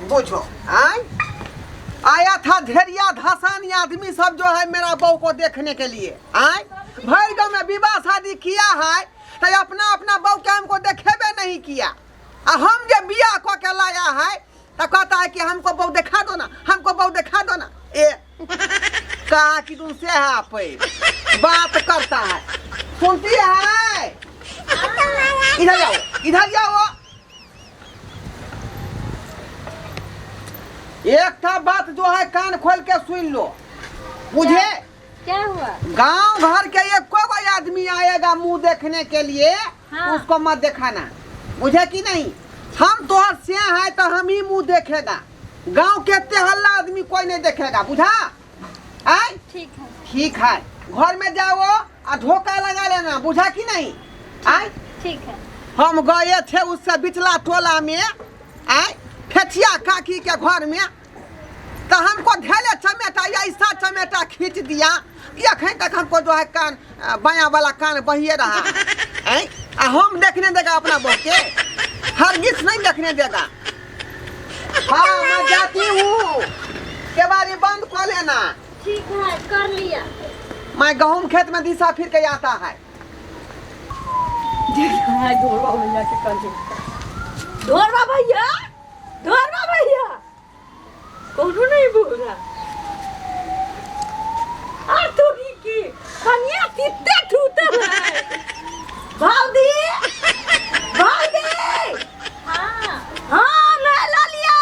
बुझो आय आया था धेरिया धसानी आदमी सब जो है मेरा बहू को देखने के लिए। आय भर गाँव में विवाह शादी किया है तो अपना अपना बहू के हमको देखेबे नहीं किया, आ हम जब बियाह कऽ के लाया है तो कहता है कि हमको बहू देखा दो ना, हमको बहू देखा दो ना। ए कहा कि तुम से है आप बात करता है, सुनती है? इधर जाओ, इधर जाओ। एक था बात जो है कान खोल के सुन लो। मुझे क्या हुआ? गांव घर के एक कोई आदमी आएगा मुंह देखने के लिए, हाँ। उसको मत दिखाना, बुझे कि नहीं? हम तो से है तो हम ही मुंह देखेगा, गांव के इतने हल्ला आदमी कोई नहीं देखेगा, बुझा? आय ठीक है, ठीक है। घर में जाओ आ धोखा लगा लेना, बुझा कि नहीं? आय ठीक है। हम गए थे उससे बिचला टोला में, आय फेथिया काकी के घर में, तो हमको धेले चमेटा ऐसा चमेटा खींच दिया कि अखन तक हमको जो है कान बायां वाला कान बहिए रहा है। आ हम देखने देगा अपना बहू के? हरगिज नहीं देखने देगा। हाँ मैं जाती हूँ, केवाड़ी बंद कर लेना। ठीक है, कर लिया। मैं गहूम खेत में दिशा फिर के आता है। ढोरबा भैया के कर दे। ढोरबा भैया, ढोरबा भैया, कोनो नहीं बोल रहा। आ तो की कन्या तित्ते ठूतल है। भाभी, भाभी। हाँ। हाँ, मैं ला लिया।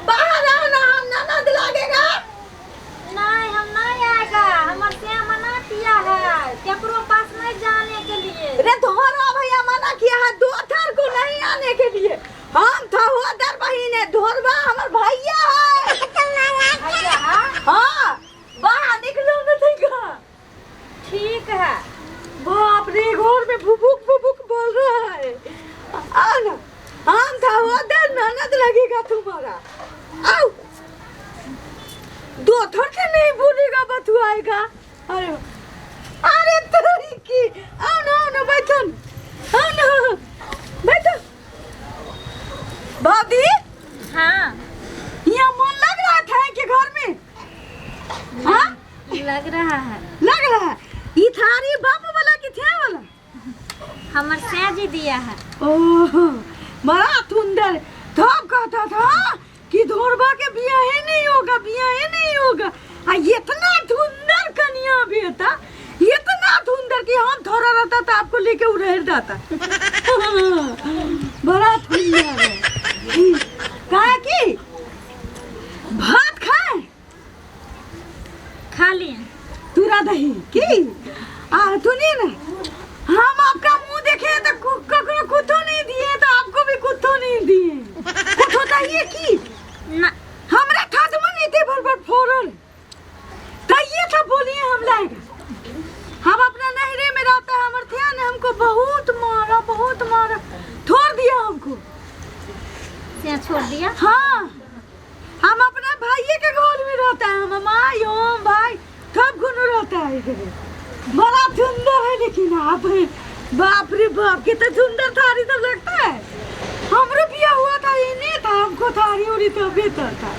बाहर आओ ना, हम ननद लगेगा। नहीं, हम नहीं आएगा, हमार से मना किया है केकरो पास नहीं जाने के लिए। अरे धोरा भैया मना किया है दो थार को नहीं आने के लिए। हम था हुआ दर बहिने, धोरबा हमार भैया है। भैया हाँ? हाँ, बाहर निकलो न देखा। ठीक है। बाप रे, घर में भुभुक भुभुक बोल रहा है। आओ ना, हम था हुआ दर ननद लगेगा तुम्हारा। आओ, दो थर के नहीं बोलेगा बतुआएगा। अरे अरे तेरी की, आओ ना, आओ ना, बैठो ना, आओ ना, बैठो। भाभी। हाँ। यहाँ मन लग रहा था कि घर में? हाँ? लग रहा है। लग रहा है। ये थारी बापू वाला की थे वाला? हमार सैजी दिया है। ओह, बड़ा सुंदर। तब कहता था कि धोरबा के बियाह ही नहीं होगा, बियाह ही नहीं होगा। आ इतना सुंदर कन्या बेटा, इतना सुंदर कि हम थोड़ा रहता तो आपको लेके उड़ेर जाता। बड़ा सुंदर है। कहा कि भात खाए? खा लिए। तुरा दही की? आ सुनिए ना, हम आपका मुंह देखे तो ककरो कुत्तो नहीं दिए, तो आपको भी कुत्तो नहीं दिए। कुत्तो चाहिए की? ना। हमरा खादमा नहीं थे भर भर फोड़ल। चाहिए था बोलिए हम लाएगा। हम अपना नहरे में रहता है, हमर थे ने हमको बहुत मारा, बहुत मारा, छोड़ दिया हमको। से छोड़ दिया? हाँ, हम अपना भाइये के घर में रहता है, हम माई हम भाई सब गुनो रहता है इधर। बड़ा सुंदर है लेकिन आप, बाप रे बाप कितना सुंदर थारी तो लगता है। हमरो बिया हुआ था ये नहीं था, हमको थारी उरी तो बेहतर था।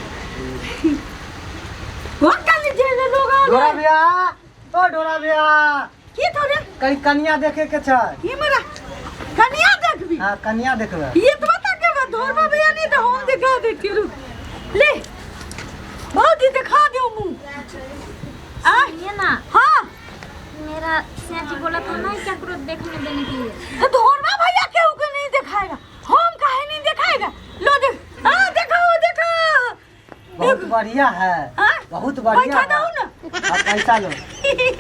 कौन कर लीजिए ले लोग आ ढोरा गए। भैया, ओ ढोरा भैया। की थोड़े? कहीं कन्या देखे के छै। ये मेरा कन्या देखबी? हाँ, कन्या देखबे। ये तो बता के बाद ढोरबा भैया नहीं तो हम दिखा देती रुक। ले बहुत ही दिखा दो मुंह। आ ये ना। हाँ। मेरा सैजी बोला था ना केकरो देखने देने के लिए। तो ढोरबा भैया केहू के नहीं दिखाएगा, हम काहे नहीं दिखाएगा? लो देख, हाँ देखो देखो। बहुत बढ़िया है। हाँ? बहुत बढ़िया पैसा है। दो ना। हाँ, पैसा लो। ले ले,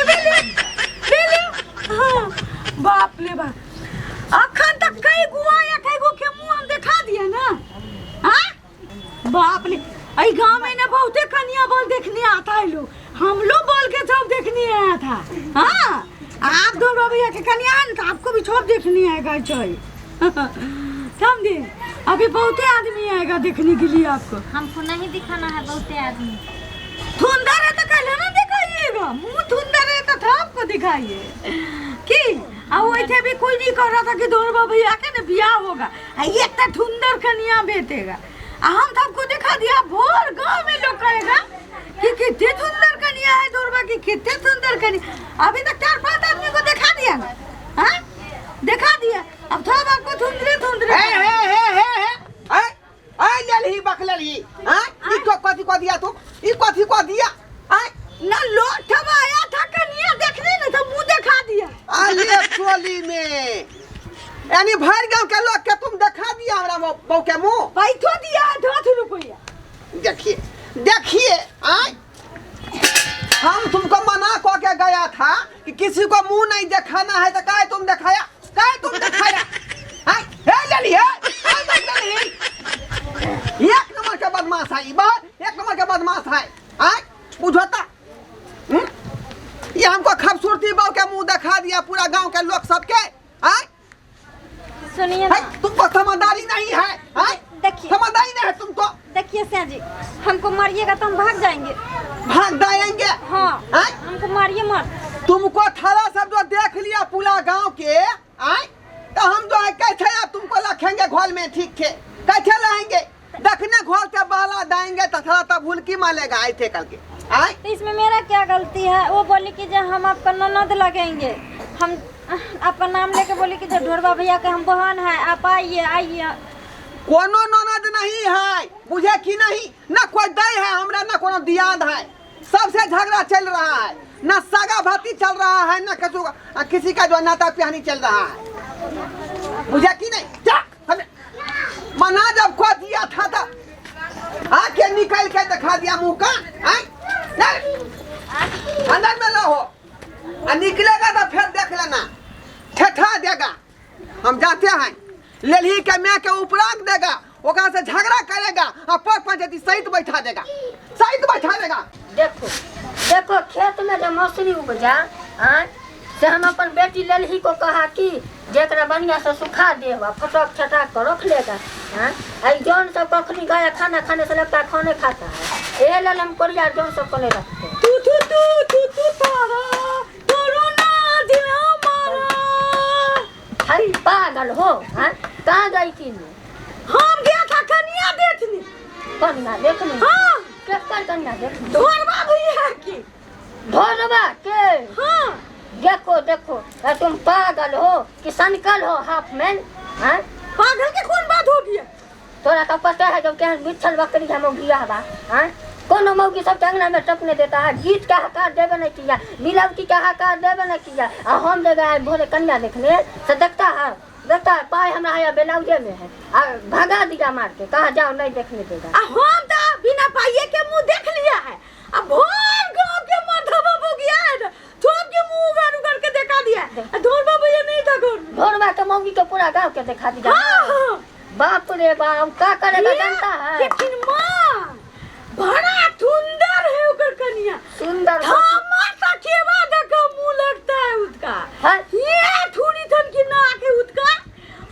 ले ले, ले ले। हाँ, बाप रे बाप, अखन तक कई गुआ या कई गो के मुंह हम दिखा दिया ना। हाँ बाप रे, अई गांव में ना बहुते कन्या बोल देखने आता है लोग, हम लोग बोल के सब देखने आया था। हाँ आप दोनों भैया के कन्या है ना, तो आपको भी सब देखने आएगा चाहिए। समझे? अभी बहुते आदमी आएगा देखने के लिए आपको। हमको नहीं दिखाना है बहुते आदमी। थुंदर है तो कल ना दिखाइएगा, मुंह थुंदर है तो था आपको दिखाइए कि आ वैसे भी कोई नहीं कह रहा था कि धोरबा भैया के ना बियाह होगा आ एक तो सुंदर कन्या भेटेगा आ हम सबको दिखा दिया भोर गांव में लोग कहेगा कि कितने सुंदर कन्या है धोरबा की, कितने सुंदर कन्या। अभी तक 4-5 आदमी को दिखा दिया ना, हाँ दिखा दिया। अब थोड़ा आपको धुंधले धुंधले हे हे हे हे हे ए ए लेलही बकलेलही हां ई को कथी को दिया तू, ई कथी को दिया? आय ना लोटवा आया था कन्या देखने ना तो मुंह दिखा दिया। अरे टोली में यानी भर गांव के लोग के तुम दिखा दिया हमरा बहू के मुंह। पैसो दिया 10 रुपया। देखिए देखिए आय हम तुमको मना को के गया था कि किसी को मुंह नहीं दिखाना है, तो काहे तुम दिखाया, काहे तुम दिखाया? आय हे लेली हे लेली, एक नंबर के बदमाश है ई, बात एक नंबर के बदमाश है। आय बुझता ये हमको खूबसूरती बहू के मुंह दिखा दिया पूरा गांव के लोग सबके। आय सुनिए ना, तुमको समझदारी नहीं है। आय देखिए समझदारी नहीं है तुमको। देखिए सर जी, हमको मारिएगा तो हम भाग जाएंगे। भाग जाएंगे? हाँ हमको मारिए मत। तुमको थाला सब जो देख लिया पूरा गांव के, आय तो हम जो है कैसे आप तुमको रखेंगे घोल में, ठीक है कैसे लाएंगे? देखने घोल के बहला देंगे तो थोड़ा तब भूलकी मालेगा ऐसे करके। आय तो इसमें मेरा क्या गलती है? वो बोली कि जो हम आपका ननद लगेंगे, हम आपका नाम लेके बोली कि जो ढोरबा भैया के हम बहन है, आप आइए आइए। कोनो ननद नहीं है बुझे कि नहीं, ना कोई दई है हमरा, ना कोनो दियाद है, सबसे झगड़ा चल रहा है, ना सागा भाती चल रहा है, ना कछु किसी का जो नाता प्यानी चल रहा है, बुझे कि नहीं? क्या हमें मना जब को दिया था तो आके निकल के दिखा दिया मुँह का। अंदर में रहो आ निकलेगा तो फिर देख लेना, ठेठा देगा। हम जाते हैं लेलही के मैं के उपराग देगा, ओकरा से झगड़ा करेगा और पर पंचायती सहित बैठा देगा, सहित बैठा देगा। देखो देखो खेत में जो मौसरी उपजा से हम अपन बेटी लेलही को कहा कि जेकरा बढ़िया से सुखा देब फटक छटाक कर रख लेगा। आई जौन सब कखनी गया खाना खाने से लगता खाने खाता है, ए लेल हम कोरिया जौन सब को नहीं रखते। तू तू तू तू तू तारा कोरोना दिल हमारा। हई पागल हो, हां कहां गई थी? हम गया था कन्या देखने। कन्या देखने? हां केकर कन्या देखने? ढोरबा भैया की। ढोरबा के? हां देखो देखो तुम पागल हो कि सनकल हो हाफ मैन? हां पागल के कौन बात हो गया? तोरा तो पता है जब केहन बिछल बकरी हम गिया बा। हां कोनो मौगी सब अंगना में टपने देता है, गीत का हकार देवे नहीं किया, मिलावटी का हकार देवे नहीं किया, आ हम ले गए भोरे कन्या देखने से देखता है देखता है पाए हमरा है बेलाउजे में है आ भगा दिया मार के, कहा जाओ नहीं देखने देगा। आ हम तो बिना पाइए के मुंह देख लिया है, आ भोर गांव के माथा बाबू गया है ना थोप के मुंह उगाड़ उगाड़ के देखा दिया है। ढोर बाबू ये नहीं था घर में। ढोरबा के मौगी के पूरा गांव के देखा दिया। हां बाप रे बाप का करेगा जानता है। लेकिन मां बड़ा सुंदर है ओकर कन्या, सुंदर माता के बाद का मुंह लगता है उसका। हां ये थोड़ी थन की नाक है उसका,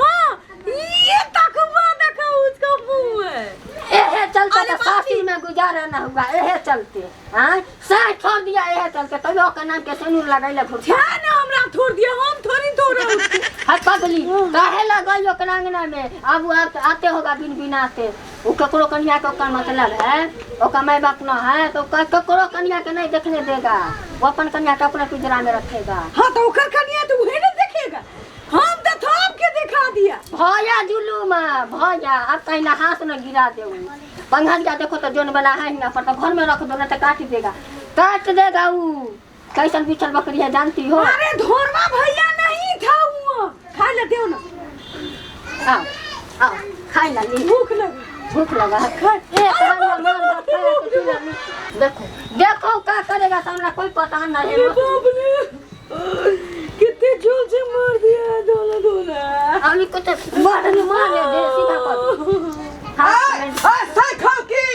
हां ये तकवा देखा उसका मुंह है। एहे चलते तो सासी में गुजारा ना हुआ, एहे चलते हां साह छोड़ दिया, एहे चलते तो ओकर नाम के सिनुर लगाइले घुर ना हमरा छोड़ दिया, हम थोड़ी तोड़ा उसको। हट पगली काहे लगई ओकर अंगना में? अब आते होगा बिन बिनाते, वो ककरो कन्या के ओकर मतलब है, ओकर माय बाप न है तो ककरो कन्या के नहीं देखने देगा, वो अपन कन्या के अपना पिंजरा में रखेगा। हां तो ओकर कन्या तो वही ना देखेगा, हम तो थाप के दिखा दिया। भया जुलूम भया, अब कहीं ना हाथ न गिरा दे। पंघरिया देखो तो जोन वाला है ना पर तो घर में रख दो ना तो काट देगा, काट देगा ऊ। कैसन बिछल बकरी है जानती हो? अरे धोरवा भैया नहीं था वो, खा लेते हो ना। आओ आओ खाई ला, भूख लगा, भूख लगा है। देखो देखो क्या करेगा सामना कोई पता नहीं है। बाप रे कितने जोर से मार दिया है दोला दोला। अभी को तो मारने मारे दे सीधा कर। हां साइखो की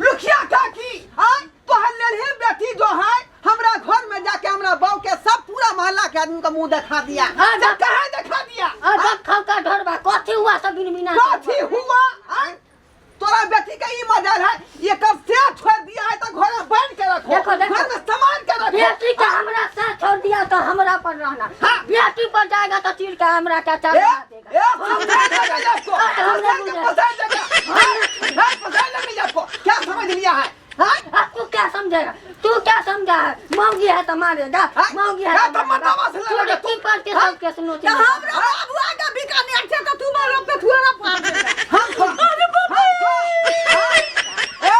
लुखिया का की हां तो लेलही बेटी जो है हमरा घर में जाके हमरा बहू के सब पूरा मोहल्ला के आदमी का मुंह दिखा दिया। सब कहां दिखा दिया? आ देखो का ढोरबा कथी हुआ सब बिन बिना कथी हुआ? तोरा बेटी के ई मजाल है, ये कब से छोड़ दिया है तो घर में बंद के रखो, देखो, देखो। घर में सामान के रखो। बेटी के हमरा साथ छोड़ दिया तो हमरा पर रहना। हाँ। बेटी पर जाएगा तो चीर के हमरा का ए, चार देगा। ए, समझा देगा आपको। हमने पसार के बुझा। पसार देगा। हाँ, हाँ, पसार देगा आपको। क्या समझ लिया है? हाँ? आपको क्या समझेगा? तू क्या समझा है? मौगी है तो मारेगा, हाँ? मौगी है हाँ, तो तो मर्दावा से लड़ेगा तू पर के हाँ? सब के सुनो। तो हमरा बाबू आगा बीकानेर छै तो तू मारो पे थुआरा फाड़ देगा। हम तो हाँ, ए,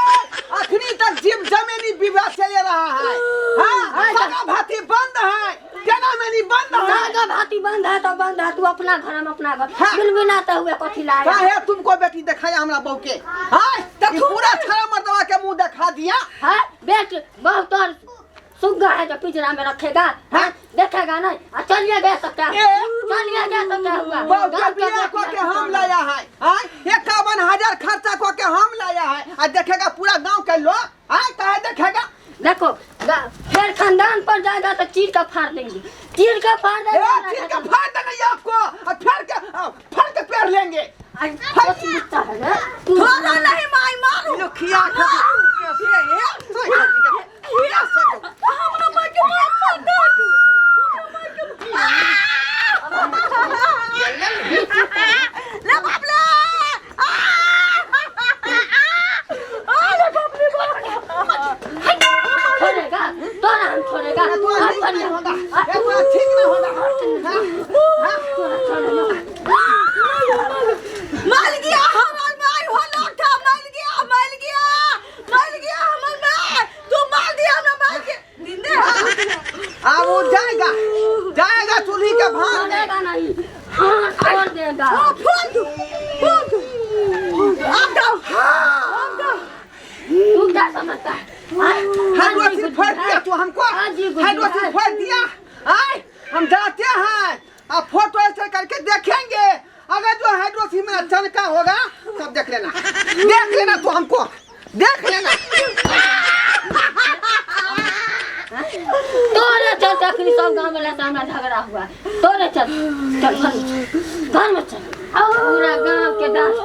अखनी तक जीव जमीनी विवाह चल रहा है। हाँ, हाँ, सगा भाती बंद है, जना मेनी बंद है। सागा भाती बंद है तो बंद है, तू अपना घर हम अपना घर। हाँ। बिलबिलाते हुए कथी लाया? काहे तुमको बेटी दिखाया हमरा बहू के? हाँ, ई पूरा छड़ा मर्दवा के मुंह दिखा दिया। हाँ, बेट बहुत और सुग्गा है जो पिंजरा में रखेगा। हाँ, देखेगा नहीं। आ चलिए गए तो क्या? ए। चलिए गए तो क्या हुआ? बहू के गाँव के बियाह बेटी को के है तो हम लाया है। हाँ, 51,000 खर्चा को के हम लाया है। आ देखेगा पूरा गांव के लोग। हाँ, काहे देखेगा? देखो फिर खानदान पर जाएगा तो चीर का फाड़ देंगे, चीर का फाड़ ए, देंगे। चीर के फाड़ देंगे आपको और फिर के पेड़ लेंगे। अरे, बहुत गुस्सा है ना? तू थोड़ा नहीं माई मारू। लुखिया खा हमरा माई के मार मार दे तू। हमरा माई के ले बाप ले। अरे बाप रे बाप। छोड़ेगा तोरा हम छोड़ेगा। तू ठीक नहीं होगा, ए, तू ठीक नहीं होगा। हाँ, मर गया हमर माई हो लोठा, मर गया, मर गया, मर गया हमर माई। तू मार दिया हमरा माई के। निंदे। अब वो जाएगा, जाएगा चूल्ही के भान में। छोड़ेगा नहीं, हाँ छोड़ देगा। हाँ, फोड़ दो, फोड़ दो, फोड़ दो। अब जाओ, अब जाओ। तू क्या समझता है? हाँ? हाइड्रोसिन फोड़ दिया तू हमको, हाँ जी, गुड्डी, हाइड्रोसिन हाँ। फोड़ दिया। आए हम जाते हैं, अब फोटो ऐसे करके देखेंगे। अगर जो हाइड्रोसिन मेरा चनका होगा तब देख लेना, देख लेना तू हमको, देख लेना। तोरे चलते अखनी सब गांव में लता हमरा झगड़ा हुआ। तोरे चल, चल घर में चल, घर में चल। पूरा गांव के डांस